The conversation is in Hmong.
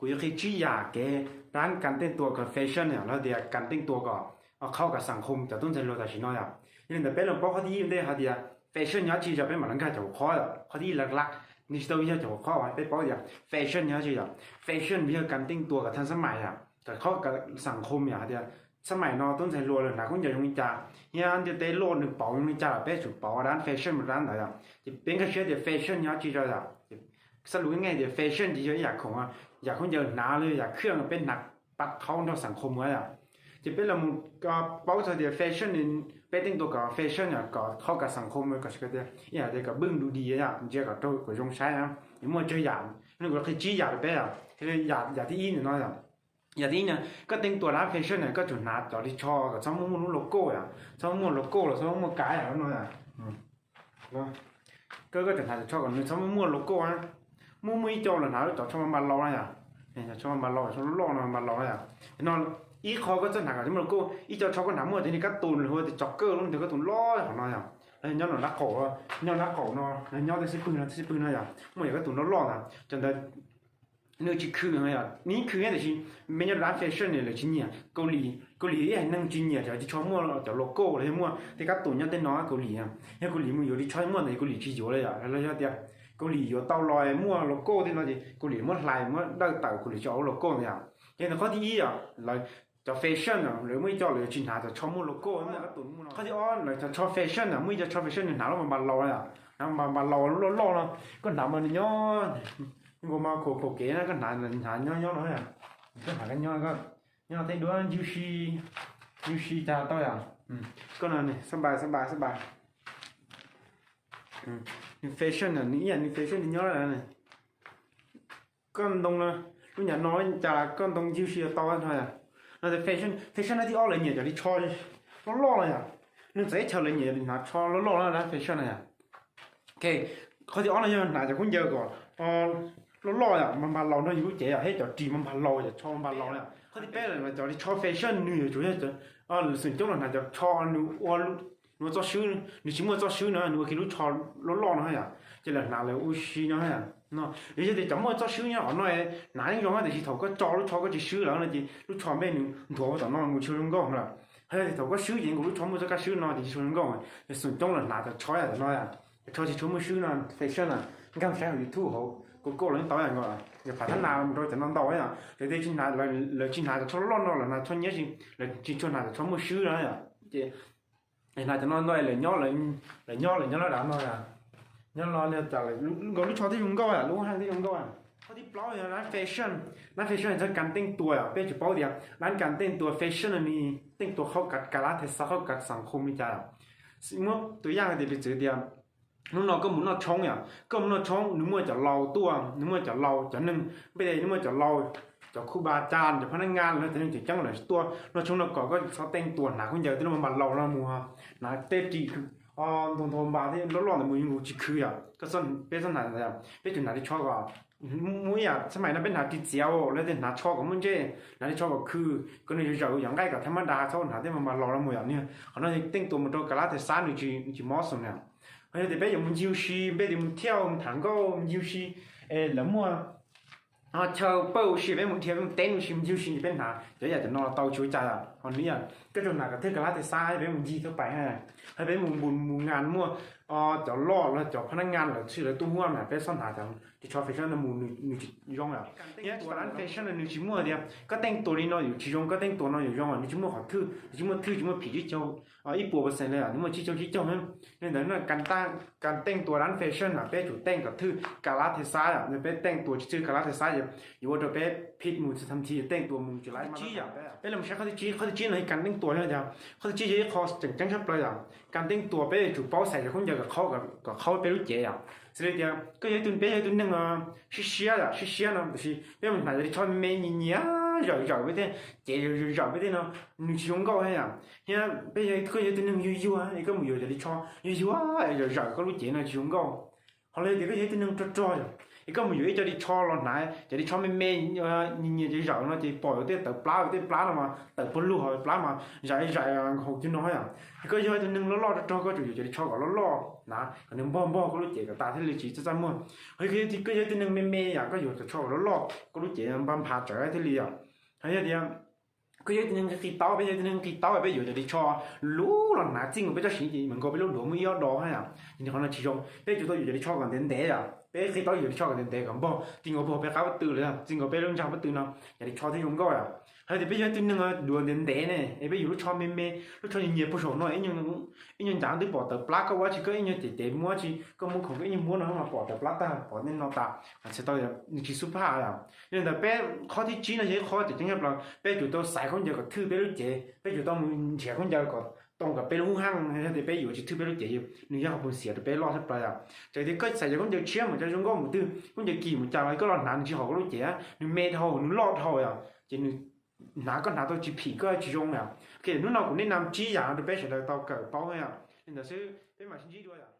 Kuv yuav qhia tsib yam kev dab kas teej tua kom fashion yom, los tias kas teej tua kom qhau kom xam khum cov tub ntxhais hluas tam sim no yom. Yog li ntawd peb los paub qhov thib ib ua ntej hais tias fashion nyob tsis yog, peb mam los nkag cov hauv qhov yom. Qhov thib ib laj laj, nws tsis tau yog cov hauv qhov, peb paub tias fashion nyob tsis yog, fashion yog kas teej tua kom thaj xab mais yom, kom qhau kom xam khum yom, hais tias xab mais no tub ntxhais hluas lawv hnav khaub ncaws zoo li cas, thiab ntiaj teb loj nws pauv zoo li cas los peb yuav tsum pauv dab fashion mus rau ntawd yom. Ces peb nkag siab tias fashion nyob tsis yog yom. Xab lus ngeej tias fashion ces yog ib yam khoom, yam khaub ncaws hnav los yam khaj peb hnav pab qhau nrog xam khum yom. Ces peb los paub txog tias fashion, peb teej tua kom fashion yom, kom qhau kom xam khum, kom tias ib yam tias kom bwj du di yom, ntsia kom raug kom zoo saib na. Muaj tsawg yam, kuv qhia tsib yam rau peb yom. Yam thib ib no, yam thib ib no, koj teej tua dab fashion na koj tsum hnav cov ris tsho kom txhob muaj muaj lub logo yom, txhob muaj logo los txhob muaj kav yom no. Koj, koj tsum hnav cov tsho kom nws txhob muaj muaj logo na. Muaj, muaj ib co los hnav cov tsho npa npa laus na yom. Cov tsho npa npa laus, tsho loj loj no npa npa laus na yom. No ib qho koj txawj hnav kom txhob muaj logo, ib co tsho koj hnav muaj cov niag kab tus los hu tias tsho kawj lub ntiag kab tus loj hov no yom. Nyob nram qab qaum, nyob nram qab qaum no, nyob tej xib pwg no, tej xib pwg no yom, muaj yam kab tus loj loj ntawd, cov ntawd nws tsis khw, nws khw tiam sis me nyob rau dab fashion lawv tsis nyiam. Kaus Lim, Kaus Lim ib haiv neeg tsis nyiam cov ris tsho muaj cov logo los yog muaj tej kab tus nyob tej no. Kaus Lim, yog Kaus Lim mus yuav ris tsho muaj ntawd Kaus Lim tsis yuav li yom, los yog tias Kaus Lim yuav tau los muaj logo tej no ces Kaus Lim muab hlais muab dawj tawm, Kaus Lim tsis au logo ntawd yom. Ces ntawd qhov thib ib yom, lawv cov fashion lawv muaj ib co lawv tsis hnav cov tsho muaj logo. Qhov thib ob, lawv cov tsho fashion muaj ib co tsho fashion nws hnav lub npa npa laus yom, hnav npa npa laus loj loj no, koj hnav mas nws nyob nkaus mas khaum khaum kev na, koj hnav hnav nyob nyob no yom. Koj hnav nyob, nyob tej duab ncig si, ncig si cas tau yom. Koj no xab npais xab npais xab npais, nws fashion, nws ib yam nws fashion nws nyob. Koj ntoo no, lub nyam no cas koj ntoo ncig si tau no yom. No tias fashion, fashion no thib ob lawv nyiam cov ris tsho loj loj no yom. Nws txawv ib chaw lawv nyiam hnav tsho loj loj no fashion no yom. Ok, qhov thib ob no yog hnav cov khaub ncaws kom loj loj yom, npa npa laus nrog yus lub cev yom, thiab cov ris npa npa laus, cov tsho npa npa laus yom. Qhov thib peb los cov ris tsho fashion nws yuav tsum yog lawv xeem coob los hnav cov tsho nws ua, nws ua txoj swb, nws tsis muaj txoj swb no nws ua kiag lub tsho loj loj no yom, ces lawv hnav lawv ua si no yom. No yog tias cov muaj txoj swb nyob qhov no hnav yeej zoo, tiam sis thaum koj tso lub tsho koj tsis swb lawm no ces lub tsho npej nws nthuav tom no nkaus tsis zoo nkauj lawm. Hos yog tias thaum koj swb ces nkaus lub tsho muaj txoj kab swb no ces tsis zoo nkauj. Cov xeem coob los hnav cov tsho yam no yom, cov tsho tsis tshua muaj swb no fashion na, nkag saib hauv YouTube hauv Google los yeej tau yom, yog phav thab nas mus rau cov no ntau yom. Lawv tsis hnav, lawv tsis hnav cov tsho loj no, lawv hnav tsho nyiab si, lawv tsis tshua hnav cov tsho muaj swb no yom. Ces hnav cov no ntau, lawv nyob, lawv nyob, lawv nyob lawv dav no, nyob no nkaus lub tsho thiaj zoo nkauj, lub haj thiaj zoo nkauj. Qhov thib plaub yog dab fashion. Dab fashion txog kas teej tua yom, peb tsis paub tias dab kas teej tua fashion no nws teej tua qhau kav lab thaj xab, qhau kav xam khum li cas. Muab tua yaj hais tias piv txwv tias hnub no koj mus noj tshoob yom, koj mus noj tshoob nws muaj cov laus tuaj, nws muaj cov laus cov neeg, npej nws muaj cov laus, cov khu ba ca, cov phab nab nga, cov neeg tseem ceeb lawv tuaj noj tshoob no kom koj txhob teej tua hnav khaub ncaws tej lub npa npa laus no mus, hnav tej ris ntau ntau npa thiab loj loj ntawd mus yeej tsis khw yom. Koj, peb txhob hnav, peb tsum hnav ris tsho kom muaj ib yam xab mais no peb hnav ris txiav los tias hnav tsho kom muaj ntsej, hnav ris tsho kom khw, kom nws zawm zawm yom, nqaij kom thab mab da, txhob hnav tej npa npa laus no mus yom. Qhov no teej tua mus rau kav lab thaj xab nws tsis mob xoo na. Hos yog tias peb yuav mus ncig si, peb yuav mus thiaj mus tham nkauj mus ncig si, es lawv muaj chaw pawj ua si, peb mus dhia peb mus teb ua si, mus ncig si ces peb hnav cov yam cov no tau tsis ua cas yom. Hos nws yog koj tsuas hnav kom thawj kav lab thaj xab, peb mus ncig thaj pais, hos peb mus npus mus ngas muaj cov loj los cov phab nab nga lawv txhij lawv tuaj muab na, peb txhob hnav cov ris tsho fashion no mus, nws tsis zoo yom. Thiab dab fashion no nws tsis muaj tias koj teej tua li no yuav tsis zoo, koj teej tua no yuav zoo, nws tsis muaj qhov thwj, nws tsis muaj thwj, tsis muaj phim tsib caug ib puas percent li, nws muaj tsib caug tsib caug na. Li ntawd no kas teej tua dab fashion na peb tsum teej kom thwj kav lab thaj xab yom. Yog peb teej tua tsis thwj kav lab thaj xab ces yuav ua rau peb phij mus txog tham thi, teej tua mus tsis laib. Peb los saib qhov thib tsib, qhov thib tsib no yog kas teej tua no tias, qhov thib tsib yog ib qho tseem ceeb tshaj plaws yom. Kas teej tua peb yuav tsum paub xaiv cov khaub ncaws kom qhau, kom qhau peb lub cev yom. Xws li tias koj yog ib tug, peb yog ib tug neeg siab siab yom, siab siab no tiam sis peb mus hnav cov ris tsho me nyias nyias zawm zawm peb tej, cev zawm zawm peb tej no nws tsis zoo nkauj thiab yom. Thiab peb yog, koj yog ib tug neeg yuag yuag es koj mus yuav cov ris tsho yuag yuag zawm zawm koj lub cev no tsis zoo nkauj. Hos los yog tias koj yog ib tug neeg rog rog yom, Es koj mus yuav ib co ris tsho los hnav, cov ris tsho me me nyias nyias zawm no ces pom yuav tej tawv plab, tej plab no mas tawm pag lug hauv plab mas zais zais haus cug no yom. Es koj yog tus neeg loj loj rog rog koj tsuas yuav cov ris tsho kom loj loj na, kom nws npog npog koj lub cev kom tas thiaj li tsis txaj txaj muag. Koj yog tus neeg me me yom, koj yuav cov tsho kom loj loj koj lub cev npaj nphav tsawv thiaj li yom. Hais tias koj yog tus neeg qis taub, peb yog tus neeg qis taub, peb yuav cov ris tsho luv los hnav txij nkaus peb tsob siv ces mam nkaus peb lub duav muaj ib ob dos yom. Ces qhov no tsis zoo, peb yuav tau yuav cov ris tsho kom ntev ntev yom, peb qis taub yuav ris tsho kom ntev ntev kom npog txij nkaus peb qab pob tw los txij nkaus peb lub ntsag pob tw no, cov ris tsho thiaj zoo nkauj yom. Hais tias peb yog tus neeg duav ntev ntev ne, es peb yuav lub tsho me me, lub tsho nyias nyias puag saum no, ib nyuag ncav twb pom tawv plab, koj ua tsis koj ib nyuag cev cev muab tsis koj muab khoom koj ib nyuag muab no mas pom tawv plab tag, pom nej no tas, txhais tau nws tsis xub phaj yom. Yog li ntawd peb qhov thib tsib no yog ib qhov tseem ceeb tshaj plaws, peb yuav tau xaiv khaub ncaws kom thwj peb lub cev, peb yuav tau mus nrhiav khaub ncaws kom tau kom peb lub hub haj, yog tias peb yuav tsis thwj peb lub cev, nws yog qhov phoom xiam rau peb loj tshaj plaws yom. Txawm tias koj xaiv cov khaub ncaws tshiab mas cov zoo nkauj mus twg, khaub ncaws kim mus cas los koj los hnav nws tsis haum koj lub cev, nws me dhau nws loj dhau yom, ces nws hnav koj hnav tau tsis phim koj tsis zoo yom. Hnub no kuv nej nam tsib yam no rau peb sawv daws tau kawm paub yom. Li ntawd xwb peb mam sib ntsib dua yom.